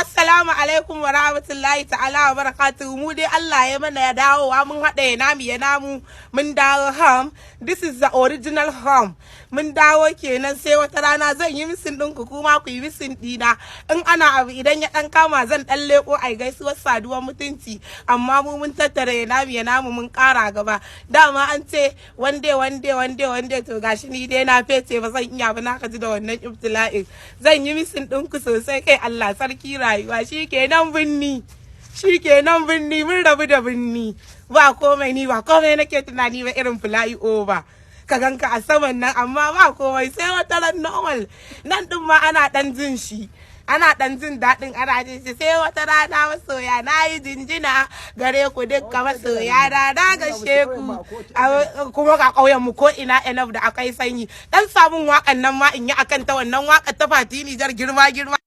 Assalamu alaikum wa rahmatullahi ta'ala wa barakatuhu. Mu dai Allah ya mana ya dawowa, mun haɗa ya namu ya namu, mun dawo home. This is the original home. Mun dawo kenan, sai wata rana. Zan yi missing ɗinku, kuma ku yi missing ɗina. In ana abu, idan ya ɗan kama, zan ɗan leƙo ai gaisuwar saduwar mutunci, amma mu mun tattara ya namu ya namu, mun ƙara gaba. Dama an ce one day, one day, one day, one day. To gashi ni dai na fece, ba zan iya ba, na gaji da wannan ibtila'in. Zan yi missing ɗinku sosai. Kai, Allah sarki rayuwa. Shi kenan binni, shi kenan binni, mun rabu da binni. Ba komai, ni ba komai nake tunani ba irin fly over ka ganka a saman nan, amma ba komai, sai wata ran. Normal nan din ma ana dan jin shi, ana dan jin daɗin, ana jin shi. Sai wata rana, masoya. Na yi jinjina gare ku dukka, masoya na, na gashe ku. Kuma ga ƙauyen mu ko ina enough da akai sanyi. Dan samun waƙan nan ma in yi akan ta, wannan waƙar ta Fati Nijar, girma girma.